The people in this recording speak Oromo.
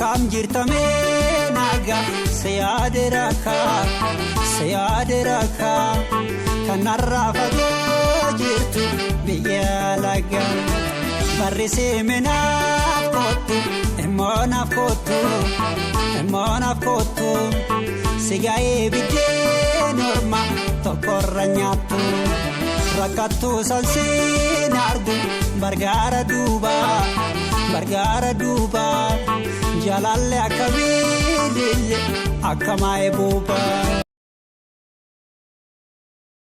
Akkam jirtamee nagaa siyaade rakkaa siyaade rakkaa kanarraa fagoo jirtu biyya lagaa barrisee minaaf kootu immoo naaf kootu immoo naaf kootu sigaa'ee biddeen orma tokkorra nyaattu rakkattuu sansiin argu bargaara duuba bargaara duuba jaalalli akka biilille akka maa'ee buuba.